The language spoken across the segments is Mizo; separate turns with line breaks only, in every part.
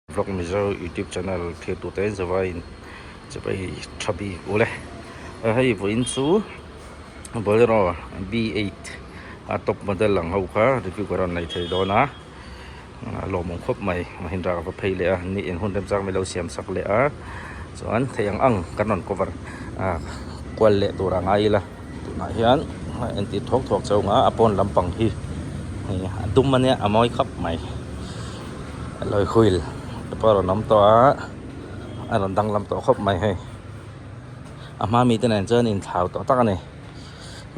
Vlog Mizo YouTube channel thlir tute zavaiin chibai tha bik ule. Hei vawiin chu Bolero B8 a top model ang ho kha review ka rawn nei thei dawn a, a lawmawm khawp mai. Mahindra ka va phei leh a, ni in hun remchang mai lo siam sak leh a, chuan thei ang ang kan rawn cover kual leh tur a ngai ila. Tunah hian entir thuak thuak chauh a, a pawn lampang hi hei a dum ania a mawi khawp mai. Alloy wheel te pawh a rawn awm tawh a a rawn danglam tawh khawp mai hei a hma mite nen chuan inthlau tawh tak a ni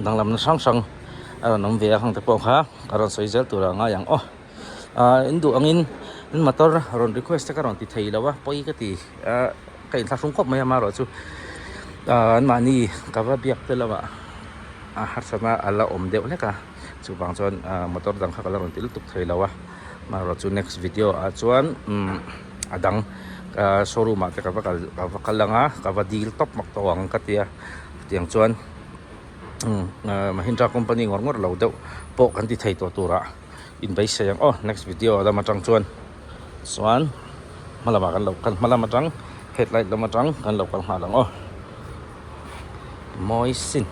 danglamna hrang hrang a rawn awm ve a hang te pawh kha a rawn sawi zel tur ah a ngai ang aw ah in duh angin in motor rawn request te ka rawn ti thei lo a pawi ka ti ah ka inthlahrung khawp mai a amaherawhchu ah anmahni ka va biak te lamah a harsatna a la awm deuh hlek a chuvang chuan ah motor dang kha ka la rawn ti lutuk thei lo a. Amaherawh chu next video ah chuan umm a dang ah showroom ah te ka va kal ka va kal ang a ka va dil tawp mak tawh ang ka tia chutiang chuan umm ah Mahindra company ngawr ngawr lo deuh pawh kan ti thei tawh turah inbeisei ang aw next video lam atang chuan chuan hma lamah kan lo kal hma lam atang headlight lam atang kan lo kal nghal ang aw mawi sin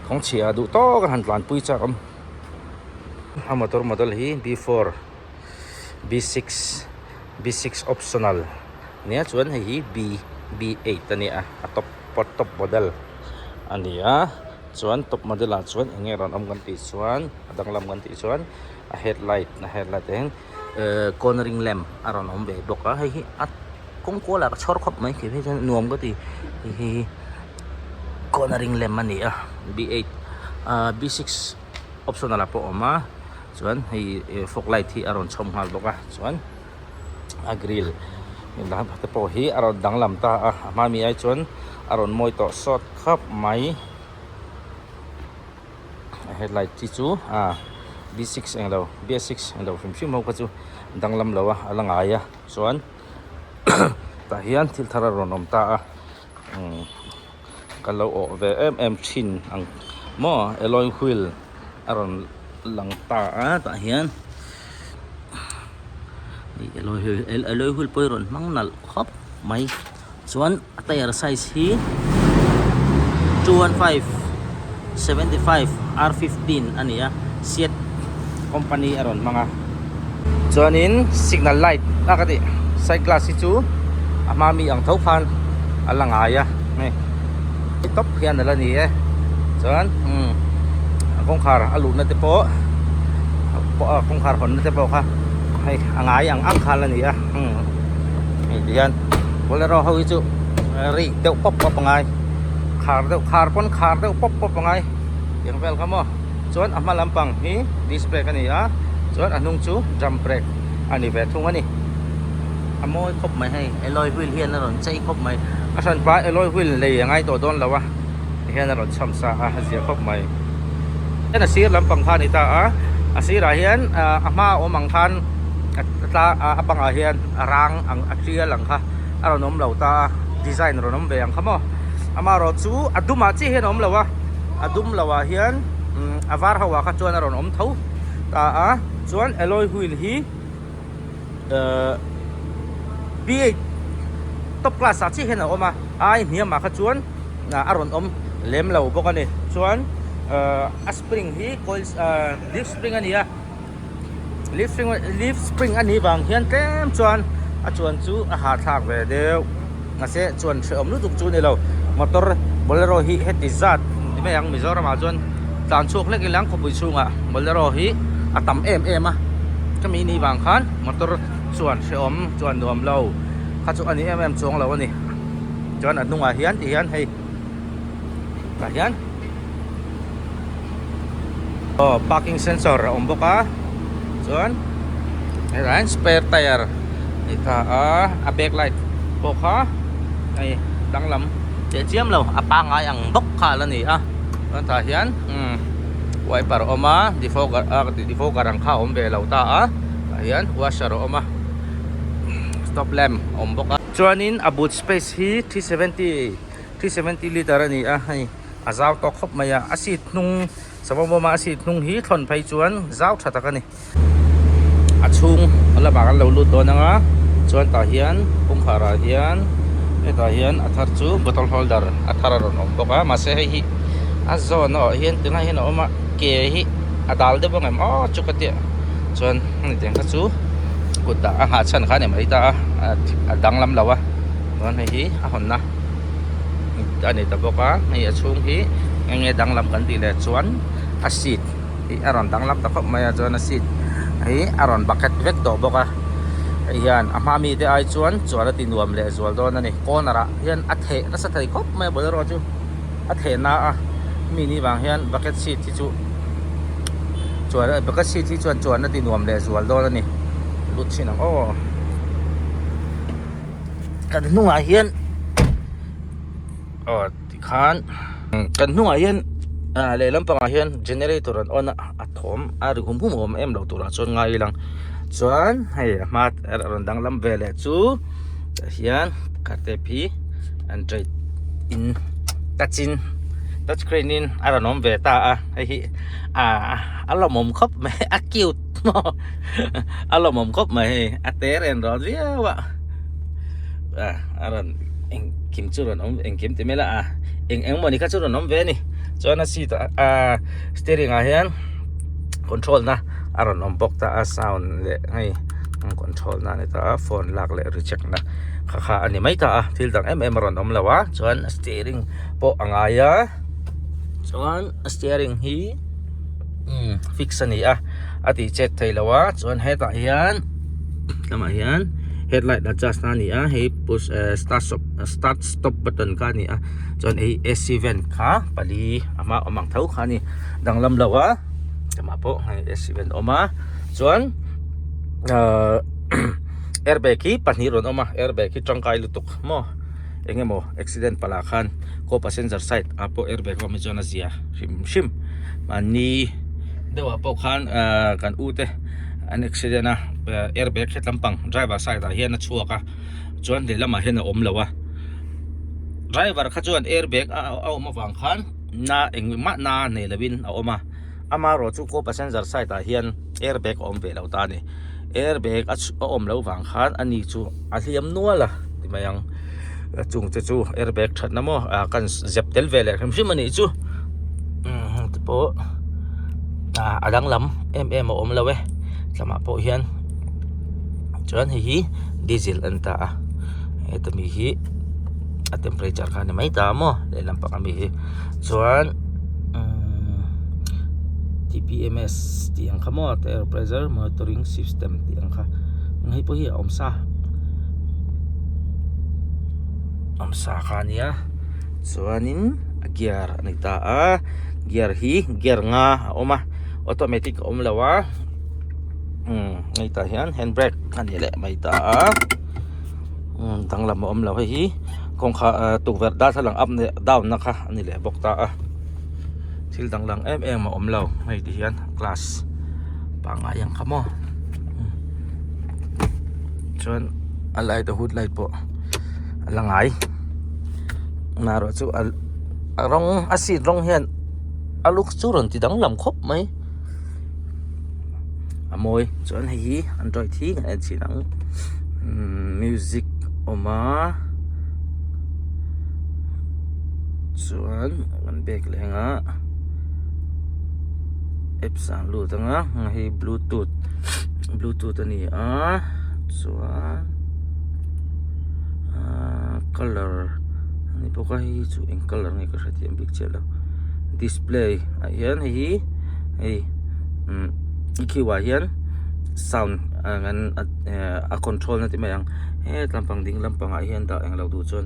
kawngchhia duh tawk a han tlanpui chak awm. A motor model hi B4 B6 B6 optional nia chuan hei hi B B8 a ni a a top top model a ni a chuan top model ah chuan eng nge rawn awm kan tih chuan a danglam kan tih chuan a headlight a headlight ah hian ehh cornering lamp a rawn awm ve bawk a hei hi a kawng kual ah ka chhawr khawp mai khi phei chuan nuam ka ti hei hi cornering lamp a ni a B8 ahh B6. Optional ah pawh a awm a chuan hei fog light hi a rawn chhawm nghal bawk a chuan a grill te pawh hi a rawn danglam ta a a hma mi ai chuan a rawn mawi tawh sawt khawp mai a headlight hi chu ah B6 englo B6 englo hrim hrim ho kha chu danglam lo a a la ngai a chuan tah hian thil thar a rawn awm ta a umm. Ka lo awh ve em em thin ang maw alloy wheel a rawn lang ta a tah hian hei alloy wheel alloy wheel pawh hi rawn hmang nalh khawp mai chuan a tyre size hi 215 75 R15 a ni a seat company a rawn hmang a chuanin signal light a ka tih side glass hi chu a hma mi ang tho khan a la ngai a hei ti tawp hian a la ni e chuan umm a kawngkhar a luhna te pawh a kawngkhar hawnna te pawh kha hei a ngai ang ang kha a la ni a umm hei ti hian bolero ho hi chu rik deuh pawp pawp a ngai khar deuh khar pawn khar deuh pawp pawp a ngai tiang vel kha maw. Chuan a hma lampang hi disc brake a ni a, chuan a hnung chu drum brake a ni ve thung a ni. A mawi khawp mai hei, alloy wheel hian a rawn chei khawp mai. A hranpa alloy wheel lei a ngai tawh dawn lo a, tihian a rawn cham sa a, a zia khawp mai. Hian a sir lampang kha a ni ta a, a sirah hian a hma awm ang khan a tla a bangah hian a rang ang a tial ang kha a rawn awm lo ta a, design a rawn awm ve ang kha maw. Amaherawhchu a dumah chiah hian a awm lo a. A dum lo ah hian a var ho ah kha chuan a rawn awm tho ta a chuan alloy wheel hi ehh B8 top class ah chiah hian a awm a a ai hniam ah kha chuan a rawn awm lem lo bawk a ni chuan ehh a spring hi coil ehh leaf spring a ni a leaf spring leaf spring a nih vang hian tlem chuan a chuan chu a hahthlak ve deuh mahse chuan hrehawm lutuk chu a ni lo motor bolero hi heti zat ni mai ang Mizoram ah chuan tlan chhuak hlek ila khawpui chhungah bolero hi a tam em em a chumi nih vang khan motor chuan hrehawm chuan nuam lo kha chu a ni em em chuang lo a ni chuan a hnungah hian ti hian hei tah hian. Aw parking sensor a awm bawk a chuan helai hian spare tyre tih kha a a back light pawh kha hei danglam teh chiam lo a pangngai ang bawk kha a la ni a chuan tah hian umm wiper a awm a defogger a defogger ang kha a awm ve lo ta a tah hian washer a awm a stop lamp a awm bawk a. Chuanin a boot space hi 370 litre a ni a hei. A zau tawk khawp mai a, a seat hnung savawm bawm a a seat hnung hi thlawn phei chuan zau tha tak a ni. A chhung lamah kan lo lut dawn ang a, Chuan tah hian kawngkhar ah hian hetah hian a thar chu bottle holder a thar a rawn awm bawk a mahse hei hi a zawn ah hian tunah hian a awm a ke hi a dal deuh ang em aw chu ka tia chuan hemi tiang kha chu kut ah a nghah chhan kha a ni mai ta a a danglam lo a chuan hei hi a hawnna a ni ta bawk a hei a chhung hi eng nge danglam kan tih leh chuan a seat hi a rawn danglam ta khawp mai a chuan a seat hi a rawn bucket vek tawh bawk a hei hian a hma mite ai chuan chuan a ti nuam leh zual dawn a ni corner ah hian a theh nasa thei khawp mai a bolero chu a theh na a mi ni vang hian bucket seat hi chu chuan bucket seat hi chuan chuan a ti nuam leh zual dawn a ni lut chhin ang aw kan hnungah hian aw tikhan kan hnungah hian ah lehlam pangah hian generator an on a a thawm a ri hum hum awm em lo turah chuan ngai ilang chuan hei a hma a rawn danglam ve leh chu tah hian car tape hi an trade in touch in touch screen in a rawn awm ve ta a hei hi ah a lawmawm khawp mai a cute maw a lawmawm khawp mai hei a te ren rawn viau a ah a rawn engkim chu rawn awm engkim ti mai la ah eng eng mawni kha chu rawn awm ve a ni chuan a seat ah ah steering ah hian control na a rawn awm bawk ta a sound leh hei control na a ni ta a phone lak leh reject na kha kha a ni mai ta a thil dang em em a rawn awm lo a chuan steering pawh a ngai a chuan steering hi umm fix a ni a a tih chet thei lo a chuan hetah hian lamah hian headlight adjust na a ni a hei push eh start stop start stop button kha a ni a chuan hei A_C vent kha pali a hma awm ang tho kha a ni danglam lo a amah pawh hei A_C vent a awm a chuan ahh airbag hi pahnih rawn awm a airbag hi tangkai lutuk maw eng emaw accident palh ah khan ko passenger side ah pawh airbag a awm hi chuan a zia hrim hrim mahni deuh ah pawh khan ahh kan u te an accident a airbag hret lampang driver side ah hian a chhuak a chuan lehlamah hian a awm lo a driver kha chuan airbag a awm avang khan na engmah na nei lovin a awm a amaherawh chu ko passenger side ah hian airbag a awm ve lo ta a ni airbag a awm loh vang khan ani chu a hliam nual a ti mai ang chung te chu airbag thatna maw ah kan zep tel ve leh hrim hrim a nih chu umm te pawh ah a danglam em em a awm lo e tlamah pawh hian chuan hei hi diesel a ni ta a heta mi hi a temperature kha a ni mai ta maw lehlam pang ami hi chuan umm T_P_M_S tih ang kha maw air pressure monitoring system tih ang kha hei pawh hi a awm sa awm sa kha a nia chuanin a gear a ni ta a gear hi gear nga a awm a automatic a awm lo a umm hei tah hian hand brake a ni leh mai ta a umm danglam a awm lo hei hi kawngkhar ah tukverh darthlalang up leh down na kha a ni leh bawk ta a thil danglam em em a awm lo hei ti hian glass pangngai ang kha maw chuan a light a hood light pawh a la ngai marawh chu a rawng a seat rawng hian a luk chu rawn ti danglam khawp mai a mawi chuan hei hi android hi kan en chhin ang umm music awm a chuan kan bag leh anga apps ah an lut anga hei bluetooth bluetooth a ni a chuan ahh colour a ni bawk a hei chu eng colour nge ka hrethiam bik chiah lo display ah hian hei hi hei umm EQ ah hian sound a control na ti mai ang he tlampang ding lampang ah hian dah englo duh chuan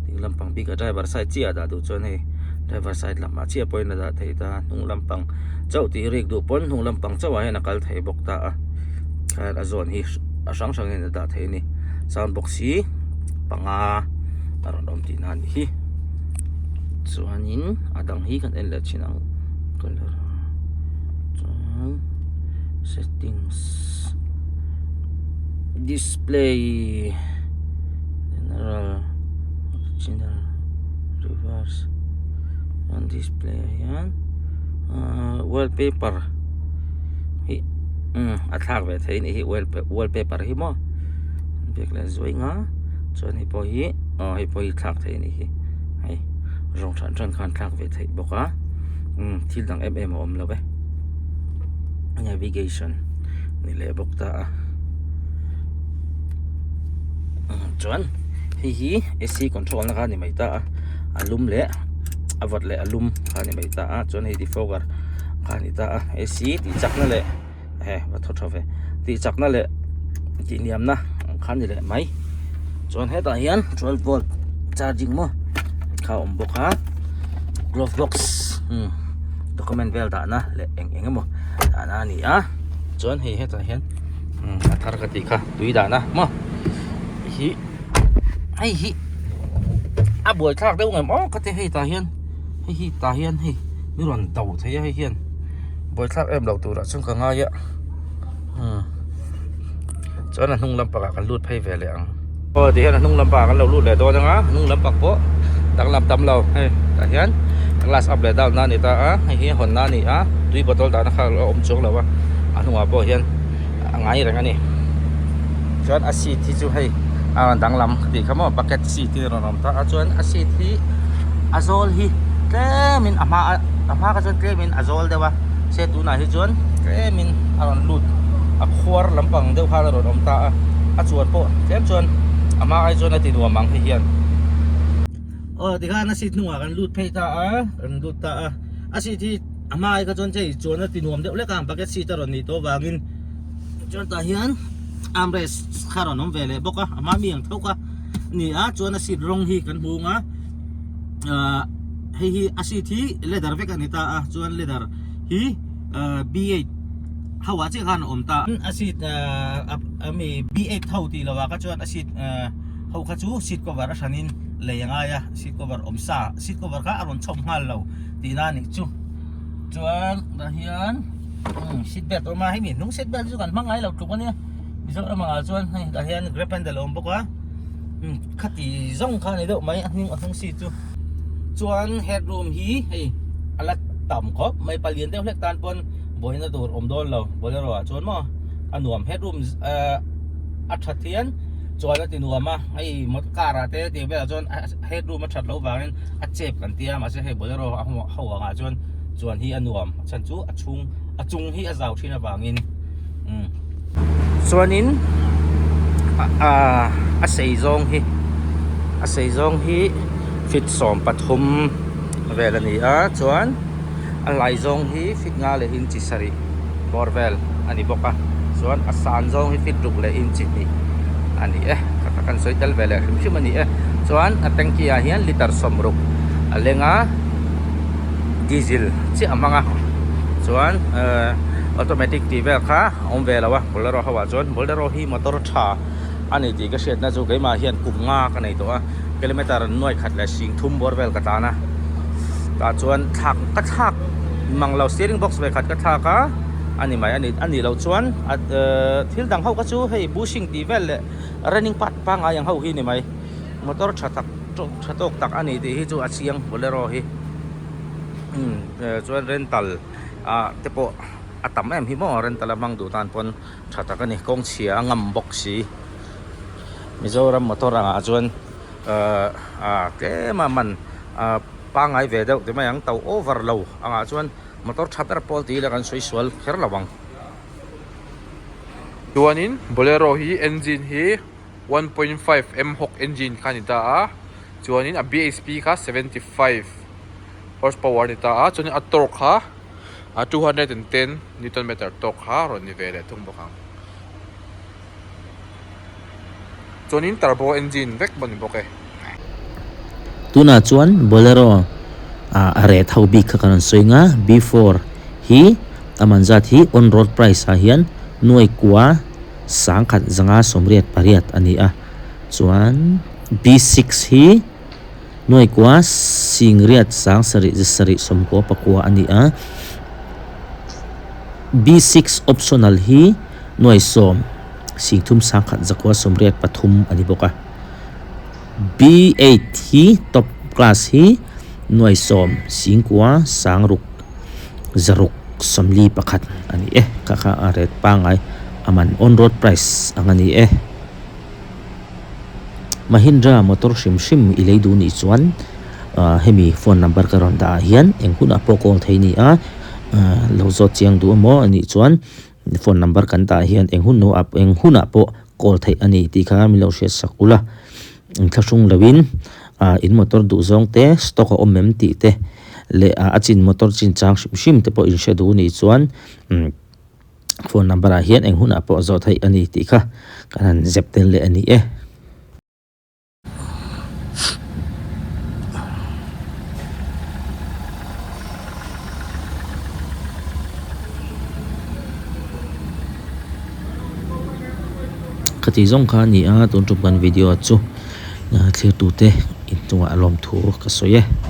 ding lampang bik a driver side chiah ah dah duh chuan hei driver side lamah chiah pawhin a dah thei ta hnung lampang chauh tih rik duh pawn hnung lampang chauh ah hian a kal thei bawk ta a khan a zawn hi a hrang hrang in a dah thei a ni sound box hi panga a rawn awm tihna a nih hi chuanin a dang hi kan en leh thin ang colour chuan settings display general original reverse an display ah hian ahh wallpaper hi umm a thlak ve theih a nih hi wallpaper hi maw. Vek leh zuai nga chuan hei pawh hi aw hei pawh hi thlak theih a nih hi hei rawng hran hran khan thlak ve theih bawk a umm thil dang em em a awm lo e navigation ni leh bawk ta a chuan hei hi A_C control na kha a ni mai ta a a lum leh a vawt leh a lum kha a ni mai ta a chuan hei defogger kha a ni ta a A_C tih chak na leh. he va thaw tha ve tih chakna leh tih hniamna ang kha a ni leh mai chuan hetah hian 12 volt charging maw kha a awm bawk a glove box umm document vel dahna leh eng eng emaw dahna a ni a chuan hei hetah hian umm a thar ka tih kha tui dahna maw hi hei hi a buaithlak deuh ngem aw ka ti hei tah hian hei hi tah hian hei mi rawn do thei a hei hian. Buaithlak em lo turah chuan ka ngai a umm chuan a hnung lampangah kan lut phei ve leh ang aw tihian a hnung lampangah kan lo lut leh dawn anga hnung lampang pawh danglam tam lo hei tah hian glass up leh down na a ni ta a hei hi hawn na a ni a tui bottle dahna kha a awm chuang lo a a hnungah pawh hian a ngai reng a ni chuan a seat hi chu hei a rawn danglam ka tih kha maw bucket seat hi a rawn awm ta a chuan a seat hi a zawl hi tlemin a hma a hma kha chuan tlemin a zawl deuh a se tunah hi chuan tlemin a rawn lut a khuar lampang deuh khan a rawn awm ta a a chuan pawh tlem chuan a hma ai chuan a ti nuam ang hei hian. Aw tikhan a seat hnungah kan lut phei ta a kan lut ta a a seat hi a hma ai kha chuan chei chuan a ti nuam deuh lek a bucket seat a rawn nih tawh avangin chuan tah hian armrest kha a rawn awm ve leh bawk a a hma mi ang tho kha a ni a chuan a seat rawng hi kan hmu ang a ahh hei hi a seat hi leather vek a ni ta a chuan leather hi ahh B eight ho ah chiah khan a awm ta a seat ahh ami B eight ho tih loh ah kha chuan a seat ahh ho kha chu seat cover a hranin lei a ngai a seat cover awm sa seat cover kha a rawn chhawp nghal lo tihna a nih chu chuan tah hian seat belt a awm a hemi hnung seat belt chu kan hmang ngai lo tluk a nia Mizoram ah chuan hei tah hian grab handle a awm bawk a khati zawng kha a ni deuh mai a hnung a hnung seat chu chuan headroom hi hei a la tam khawp mai palian deuh hlek tan pawn buaina tur awm dawn lo bolero ah chuan maw a nuam headroom a that hian chuan a ti nuam a hei car ah te tih velah chuan headroom a that loh vangin a chep kan tia mahse hei bolero a ho angah chuan chuan hi a nuam a chhan chu a chhung a chung hi a zau thin avangin umm chuanin a sei zawng hi a sei zawng hi feet 13 vel a ni a chuan a lai zawng hi feet nga leh inchi sarih bawr vel a ni bawk a chuan a san zawng hi feet ruk leh inchi hnih a ni e kha kha kan sawi tel ve leh hrim hrim a ni e chuan a tanky ah hian litre 60 a leng a diesel chiah a hmang a chuan ehh automatic tih vel kha a awm ve lo a bolero ho ah chuan bolero hi motor tha a ni tih ka hriatna chu keimah hian kum nga ka nei tawh a kilometer nuai khat leh sing thum bawr vel ka tan a tah chuan thlak ka thlak mang lo steering box ve khat ka thlak a a ni mai a ni a nih loh chuan ehh thil dang ho kha chu hei bushing tih vel leh running part pangngai ang ho hi ni mai motor tha tak tha tawk tak a ni tih hi chu a chiang bolero hi umm chuan rental ah te pawh a tam em hi maw rental a hmang duh tan pawn tha tak a ni kawng chhia a ngam bawk si Mizoram motor angah chuan ehh ah tlem a man ah pangngai ve deuh ti mai ang to over lo angah chuan motor tha ber pawl tih ila kan sawi sual kher lo ang.
Chuanin Bolero hi engine hi 1.5 M hawk engine kha a ni ta a chuanin a bhp kha 75 horsepower a ni ta a chuanin a torque kha a 210 newton meter torque kha a rawn ni ve leh thung bawk ang. Chuanin turbo engine vek pawh a ni bawk e.
Tunah chuan Bolero ah a reh tho bik kha kan rawn sawi nga B4 hi a man zat hi on road price ah hian nuai kua sangkhat zanga sawmriat pariat a ni a chuan B6 hi nuai kua singriat sang sarih zasarih sawmkua pakua a ni a B6 optional hi nuai sawm singthum sangkhat zakua sawmriat pathum a ni bawk a B8 hi top class hi nuai sawm singkua sangruk zaruk sawmli pakhat a ni e kha kha a rate pangngai a man on road price ang a ni e. Mahindra motor hrim hrim i lei duh nih chuan ah hemi phone number ka rawn dah ah hian eng hunah pawh call thei a ni a ah lo zawt chiang duh emaw anih chuan phone number kan dah ah hian eng hun ah eng hunah pawh call theih a ni tih kha min lo hriat sak ula inthlahrung lo in ah in motor duh zawng te stock a awm em tih te leh ah a chin motor chin chang hrim hrim te pawh in hre duh anih chuan umm phone number ah hian eng hunah pawh zawh theih a ni tih kha kan han zep tel leh a ni e. Khati zawng kha a ni a tun tum kan video chu thlir tute inchungah lawmthu ka sawi e.